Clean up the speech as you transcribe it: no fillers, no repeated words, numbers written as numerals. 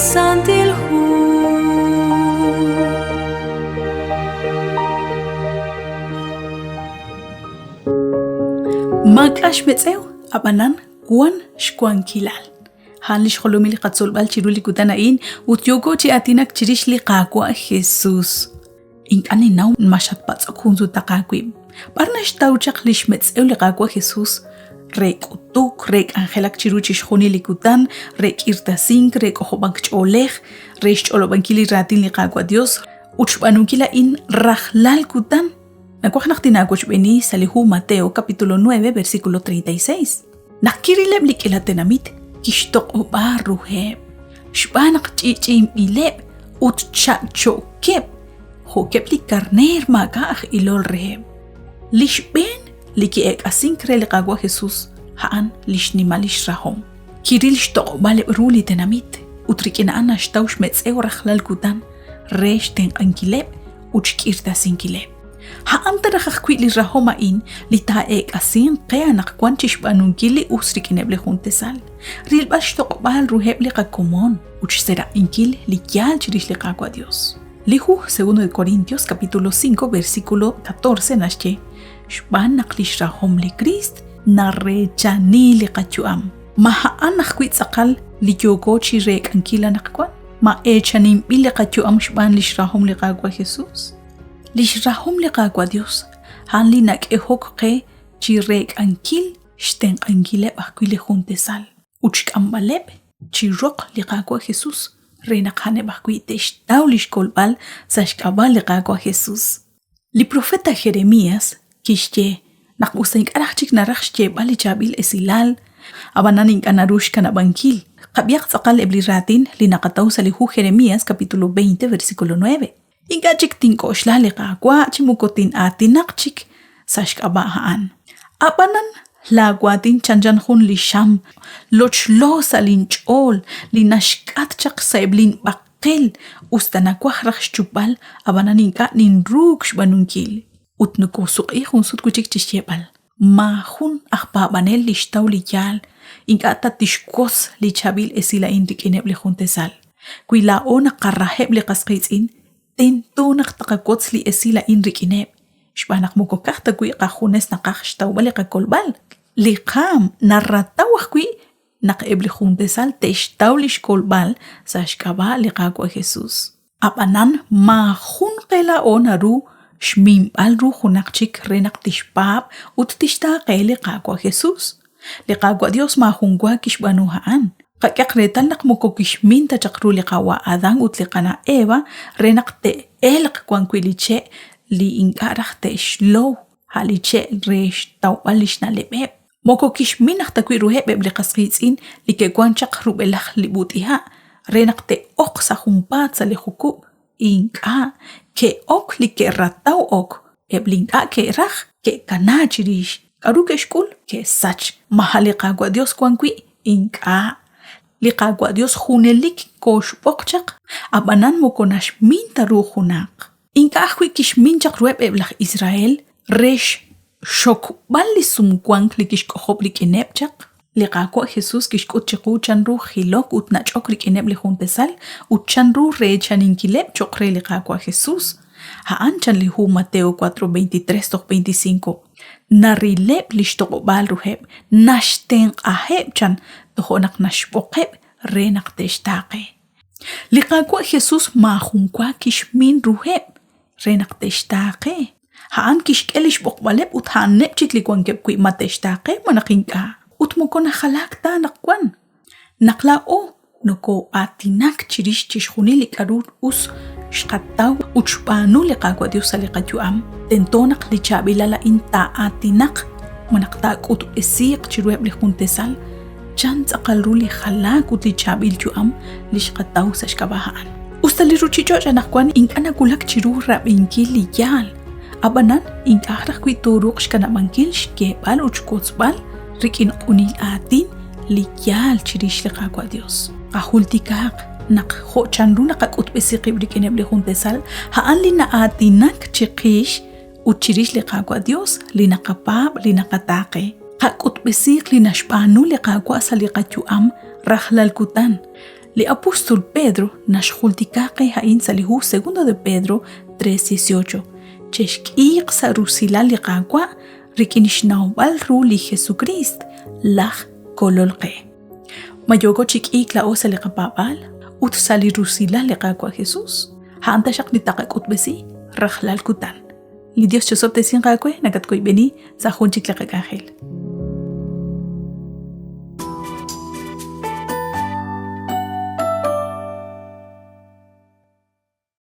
Santil Hu. Maak'a' xmetz'ew, ab'anan wan xwankilal. A'an li xjolomil li qatzolb'al chiru li kutan a'in ut yooko chi aatinak chirix li Qaawa' Jesus. Ink'a' ninnaw ma xatpatz'ok jun sutaq aawib'. B'ar naxtaw chaq li xmetz'ew li Qaawa' Jesus re k'utuk, re k'anjelak chiru chixjunil li kutan, re k'irtasink, re k'ojob'ank ch'oolej, re xch'olob'ankil li raatin li Qaawa' Dios ut xb'aanunkil a'in rajlal kutan? Nawaj naq tinaawochb'eeni sa' li hu Mateo capítulo 9 versículo 36. Naq kirileb' li k'iila tenamit, kixtoq'ob'a ruheb', xb'aan naq ch'i'ch'i'inb'ileb' ut cha'cho'keb' jo'keb' li karneer maak'a' aj ilol reheb'. Li xb'een li ki'eek'asink re li Qaawa' Jesus a'an li xnimal lix rahom. Kiril xtoq'ob'aaleb' ru li tenamit ut rik'in a'an naxtaw xmetz'ew rajlal kutan re xtenq'ankileb' ut xk'irtasinkileb'. A'an ta raj ajwi' li rahom a'in li taa'eek'asinq qe anaqwan chi xb'aanunkil li us rik'ineb' li juntesal, rilb'al xtoq'ob'aal ruheb' li qakomon ut xseraq'inkil li yaal chirix li Qaawa' Dios. Li hu Segundo de Corintios capítulo 5 versículo 14 naxye, Xb'aan naq lix rahom li Kriist nareechani li qayu'am. Ma a'an ajwi' tz'aqal li yooko chi reek'ankil anaqwan? Ma eechaninb'il li qayu'am xb'aan lix rahom li Qaawa' Jesus? Lix rahom li Qaawa' Dios a'an li nak'ehok qe chi reek'ankil xtenq'ankileb' ajwi' li juntesal ut xk'amb'aleb' chi roq li Qaawa' Jesus re naq a'aneb' ajwi' te'xtaw lix kolb'al sa' xk'ab'a' li Qaawa' Jesus. Li profeta Jeremías kixye naq usta ink'a' raj chik naraj xyeeb'al li chaab'il esilal, ab'anan ink'a' naru xkanab'ankil. Qab'ihaq tz'aqal eb' li raatin li naqataw sa' li hu Jeremías capítulo 20 versículo 9. Ink'a' chik tink'oxla li Qaawa' chi moko tin'aatinaq chik sa' xk'ab'a' a'an. Ab'anan laawaatin chanchan jun li xam lochlo sa' linch'ool li naxk'at chaq sa'eb' linb'aq Qil, us ta nawaj raj xchupb'al, ab'anan ink'a' ninruuk xb'aanunkil. Ut nokoosuq'i jun sut wi' chik chi xyeeb'al, Maajun aj paab'anel li xtaw li yaal ink'a' ta tixwotz li chaab'il esil a'in rik'ineb' li juntesal. Wi laa'o naqaraheb' li qas qiitz'in, tento naq tqawotz li esil a'in rik'ineb', xb'aan naq moko ka'aj ta wi' qajunes naqaj xtawb'al li qakolb'al, li qaanm narataw ajwi' naq eb' li juntesal te'xtaw li xkolb'al sa' xk'ab'a' li Qaawa' Jesús. Ab'anan maajun qe laa'o naru xminb'al ru junaq chik re naq tixpaab' ut tixtaaqe li Qaawa' Jesús. Li Qaawa' Dios maajunwa kixb'aanu a'an. Qak'ehaq reetal naq moko kixmin ta chaq ru li Qawa' Adán ut li Qana' Eva re naq te'elq wan wi' li che' li ink'a' raj te'xlow, a' li che' re xtawb'al li xna'leb'eb'. Moko kixmin aj ta wi' ruheb' eb' li qas qiitz'in li ke'wank chaq rub'elaj li b'ut'iha' re naq te'oq sa' junpaat sa' li jukub'. Ink'a', ke'ok li ke'rataw ok, eb' li ink'a' ke'raj, ke'kanaak chirix. K'aru ke'xk'ul? Ke'sach. Ma a' li Qaawa' Yos wank wi'? Ink'a'. Li Qaawa' Yos junelik kooxb'oq chaq, ab'anan moko naxmin ta ru junaq. Ink'a' ajwi' kixmin chaq ruheb' eb' laj Israel re xxokb'al li sumwank li kixk'ojob' rik'ineb' chaq. Li Qaawa' Jesus kixk'ut chiqu chanru jilok ut nach'ok rik'ineb' li juntesal ut chanru reechaninkileb' cho'q re li Qaawa' Jesus. A'an chan li hu Mateo 4, 23 toj 25. Narileb' li xtoq'ob'aal ruheb', naxtenq'aheb' chan tojo' naq naxb'oqeb' re naq te'xtaaqe. Li Qaawa' Jesus maajunwa kixmin ruheb' re naq te'xtaaqe. A'an kixk'e li xb'oqb'aleb' ut a'aneb' chik li wankeb' wi' ma te'xtaaqe malaj ink'a'. Ut moko najalaak ta anaqwan. Naq laa'o nokoo'aatinak chirix chixjunil li k'aru us xqataw ut xb'aanu li Qaawa' Dios sa' li qayu'am, tento naq li chaab'ilal a'in taa'aatinaq malaj taak'utb'esiiq chiruheb' li juntesal chan tz'aqal ru li jalaak ut li chaab'il yu'am li xqataw sa' xk'ab'a' a'an. Usta li ruuchich'och' anaqwan ink'a' nawulak chiru rab'inkil li yaal, ab'anan ink'a' raj wi' tooruuq xkanab'ankil xyeeb'al ut xwotzb'al rik'in q'unil aatin li yaal chirix li Qaawa' Dios. Qajultikaaq naq jo' chanru naqak'utb'esi qib' rik'ineb' li juntesal, a'an li na'aatinak chiqix ut chirix li Qaawa' Dios li naqapaab' li naqataaqe. Qak'utb'esiiq li naxb'aanu li Qaawa' sa' li qayu'am rajlal kutan. Li apóstol Pedro naxjultika qe a'in sa' li hu Segundo de Pedro 3:18, Chexk'iiq sa' rusilal li Qaawa' rik'in xnawb'al ru li Jesukriist, laj Kolol qe. Ma yooko chi k'iik laa'o sa' li qapaab'aal ut sa' li rusilal li Qaawa' Jesús? A'an taxaq li taqak'utb'esi rajlal kutan. Li Dios chosob'tesinq aawe nakatwoyb'eni sa' jun chik li qak'anjel.